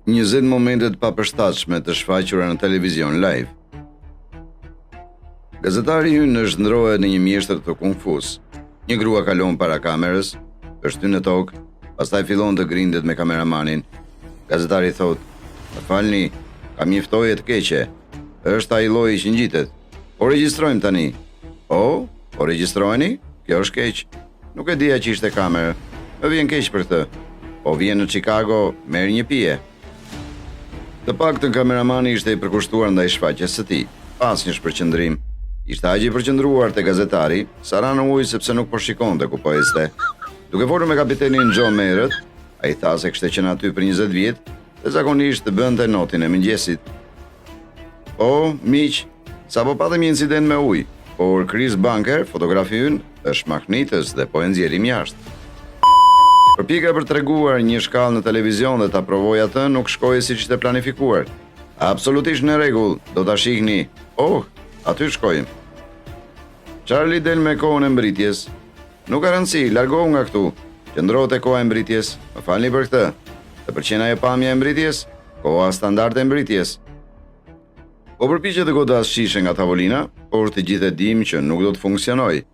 20 momente të papërshtatshme të shfaqura në televizion live. Gazetari ynë shndërrohet në një mjeshtër të kung fus. Një grua kalon para kamerës, pështyn në tokë, pastaj fillon të grindet me kameramanin. Gazetari thotë: "Më falni, kam një ftohje të keqe. Është ai lloji që ngjitet. Po regjistrojmë tani." "Oh, po regjistroheni? Kjo është keq." Nuk e dija që ishte kamerë. Më vjen keq për këtë. Po vjen në Chicago, merr një pije. Të paktën kameramani ishte i përkushtuar ndaj shfaqjes së tij, pa asnjë shpërqendrim. Ishte aq i përqendruar te gazetari, sa ra në ujë sepse nuk po shikonte ku po ecte. Duke folur me kapitenin Joe më herët, ai tha se kishte qenë aty për 20 vjet dhe zakonisht bënte notin e mëngjesit. Po, miq, sapo patëm një incident me ujë, por Chris Bunker, fotografi ynë, është mahnitës dhe po e nxjerrim jashtë. Përpjekja për të treguar një shkallë në televizion dhe ta provoj atë nuk shkoi siç ishte planifikuar. Absolutisht në rregull, do ta shihni. Oh, aty shkojmë. Charlie del me kohën e mbërritjes. Nuk ka rëndësi, largohu nga këtu. Qëndro te koha e mbërritjes. Më falni për këtë. Të pëlqen ajo pamja e mbërritjes? Koha standarde e mbërritjes. Po përpiqet të godasë shishe nga tavolina, por të gjithë e dimë që nuk do të funksionojë.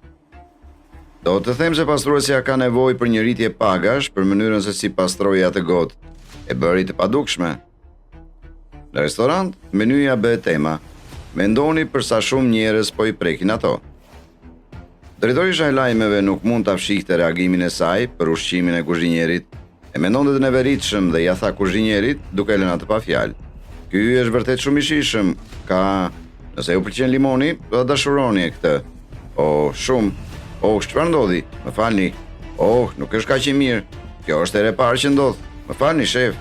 Do të them se pastruesja ka nevojë për një rritje pagash për mënyrën se si pastroi atë gotë. E bëri të padukshme. Në restorant, menyja bëhet tema. Mendoni për sa shumë njerëz po i prekin ato. Drejtoresha e lajmeve nuk mund ta fshihte reagimin e saj për ushqimin e kuzhinierit. E mendonte të neveritshëm dhe ia tha kuzhinierit, duke e lënë atë pa fjalë. Ky është vërtet shumë i shijshëm. Ka, nëse ju pëlqen limoni, do ta dashuroni këtë. Oh, shumë. Oh, çfarë ndodhi? Më falni. Oh, nuk është kaq i mirë. Kjo është hera e parë që ndodh. Më falni, shef.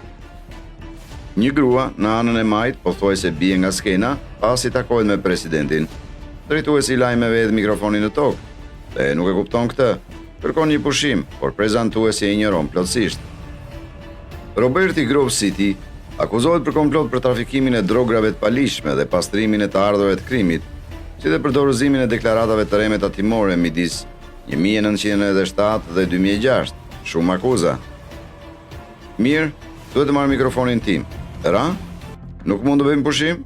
Një grua në anën e majtë pothuajse bie nga skena pasi takohet me presidentin. Drejtuesi i lajmeve hedh mikrofonin në tokë dhe nuk e kupton këtë. Kërkon një pushim, por prezantuesi e injoron plotësisht. Roberti Grove City akuzohet për komplot për trafikimin e drograve të paligjshme dhe pastrimin e të ardhurave të krimit, si dhe për dorëzimin e deklaratave të rreme tatimore midis 1997 dhe 2006. Shumë akuza. Mirë, duhet të marr mikrofonin tim. Ra? Nuk mund të bëjmë pushim?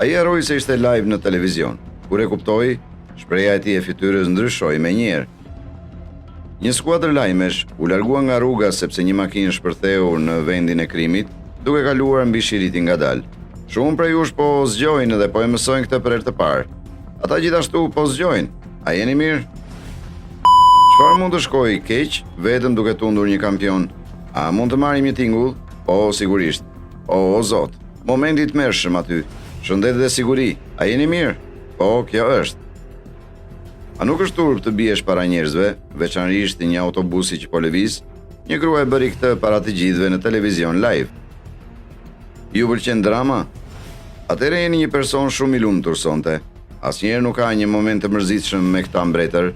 Ai harroi se ishte live në televizion. Kur e kuptoi, shprehja e tij e fytyrës ndryshoi menjëherë. Një skuadër lajmesh u largua nga rruga sepse një makinë shpërtheu në vendin e krimit, duke kaluar mbi shiritin ngadalë. Shumë prej jush po zgjojnë dhe po e mësojnë këtë për herë të parë. Ata gjithashtu po zgjojnë. A jeni mirë? Çfarë mund të shkojë keq vetëm duke tundur një kampion? A mund të marrim një tingull? Po, sigurisht. O, o zot, momenti i tmerrshëm aty. Shëndet dhe siguri. A jeni mirë? Po, kjo është. A nuk është turp të biesh para njerëzve, veçanërisht një autobusi që po lëviz? Një grua e bëri këtë para të gjithëve në televizion live. Ju pëlqen drama? Atëherë jeni një person shumë i lumtur sonte. Asnjëherë nuk ka një moment të mërzitshëm me këta mbretër.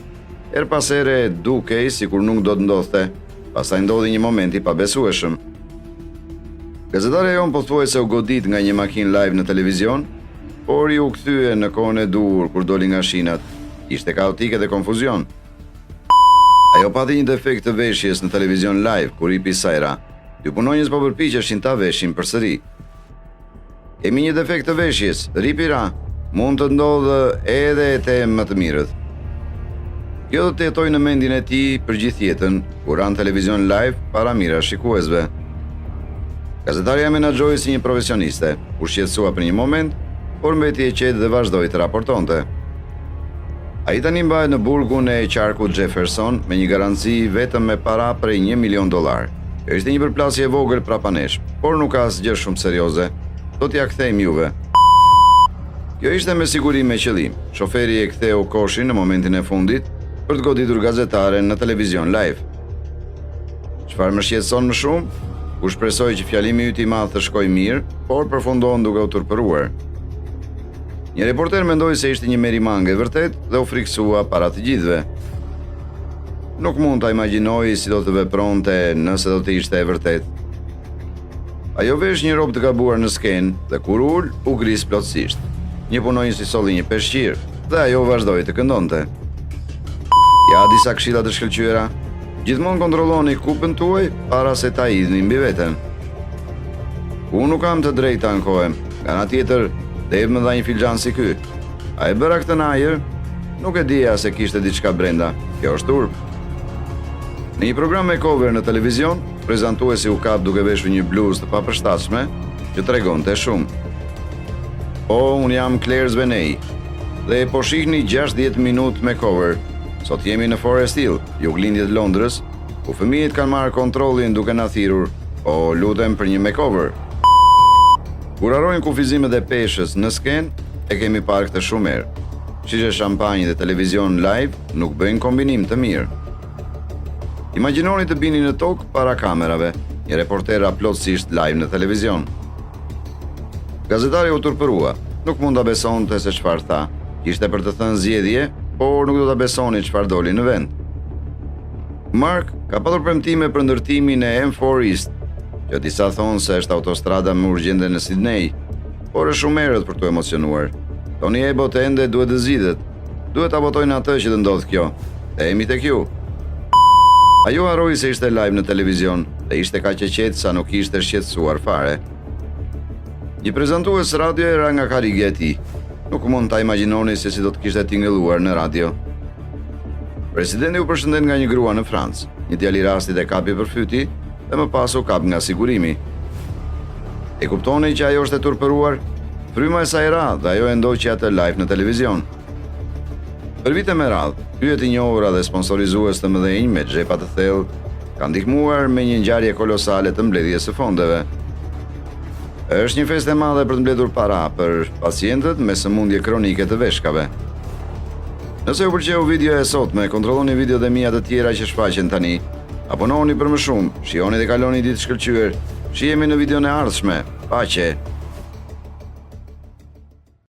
Herë pas here dukej sikur nuk do të ndodhte, pastaj ndodhi një moment i pabesueshëm. Gazetarja jonë pothuajse u godit nga një makinë live në televizion, por iu kthye në kohën e duhur kur doli nga shinat. Ishte kaotike dhe konfuzion. Ajo pati një defekt të veshjes në televizion live kur ripi i saj ra. Dy punonjës po përpiqeshin ta veshin përsëri. Kemi një defekt të veshjes, ripi ra. Mund të ndodhë edhe te më të mirët. Kjo do të jetojë në mendjen e tij për gjithë jetën, kur ra në televizion live para mijëra shikuesve. Gazetarja e menaxhoi si një profesioniste, u shqetësua për një moment, por mbeti e qetë dhe vazhdoi të raportonte. Ai tani mbahet në burgun e qarkut Jefferson me një garanci vetëm me para prej 1 milion dollar. Kjo ishte një përplasje e vogël prapa nesh, por nuk ka asgjë shumë serioze. Do t'ia kthejmë juve. Kjo ishte me siguri me qëllim. Shoferi e ktheu koshin në momentin e fundit për të goditur gazetaren në televizion live. Çfarë më shqetëson më shumë? Ku shpresoj që fjalimi yt i madh të shkojë mirë, por përfundon duke u turpëruar. Një reporter mendoi se ishte një merimangë e vërtetë dhe u frikësua para të gjithëve. Nuk mund ta imagjinoj si do të vepronte nëse do të ishte e vërtetë. Ajo vesh një rrobë të gabuar në skenë dhe kur u ul, u gris plotësisht. Një punonjës i solli një peshqir dhe ajo vazhdoi të këndonte. Ja disa këshilla të shkëlqyera. Gjithmonë kontrolloni kupën tuaj para se ta hidhni mbi veten. Unë nuk kam të drejtë të ankohem. Nga ana tjetër, Dave më dha një filxhan si ky. A e bëra këtë në ajër? Nuk e dija se kishte diçka brenda. Kjo është turp. Në një program makeover në televizion, prezantuesi u kap duke veshur një bluzë të papërshtatshme që tregonte shumë. Po, unë jam Claire Zvenej dhe po shihni 60 minut makeover. Sot jemi në Forest Hill, juglindje të Londrës, ku fëmijët kanë marrë kontrollin duke na thirrur, po lutem për një makeover. Kur harrojnë kufizimet e peshës në skenë, e kemi parë këtë shumë herë. Shishe shampanjë dhe televizion live nuk bëjnë kombinim të mirë. Imagjinoni të bini në tokë para kamerave, një reporter ra plotësisht live në televizion. Gazetari u turpërua, nuk mund ta besonte se çfarë tha. Kishte për të thënë zgjedhje, por nuk do ta besoni çfarë doli në vend. Mark ka patur premtime për ndërtimin e M4 East, që disa thonë se është autostrada më urgjente në Sydney, por është shumë herët për t'u emocionuar. Tony Abbott ende duhet të zgjidhet. Duhet ta votojnë atë që të ndodhë kjo. Kthehemi tek ju. Ajo harroi se ishte live në televizion dhe ishte kaq e qetë sa nuk ishte shqetësuar fare. Një prezantues radio ra nga karrigia e tij. Nuk mund ta imagjinoni se si do të kishte tingëlluar në radio. Presidenti u përshëndet nga një grua në Francë. Një djalë i rastit e kapi për fyti dhe më pas u kap nga sigurimi. E kuptoni që ajo është e turpëruar? Fryma e saj ra dhe ajo e ndoqi atë live në televizion. Për vite me radhë, yje të njohura dhe sponsorizues të mëdhenj me xhepa të thellë kanë ndihmuar me një ngjarje kolosale të mbledhjes së fondeve. Është një festë e madhe për të mbledhur para për pacientët me sëmundje kronike të veshkave. Nëse ju pëlqeu videoja e sotme, kontrolloni videot e mia të tjera që shfaqen tani. Abonohuni për më shumë, shijoni dhe kaloni ditë të shkëlqyer. Shihemi në videon e ardhshme. Paqe.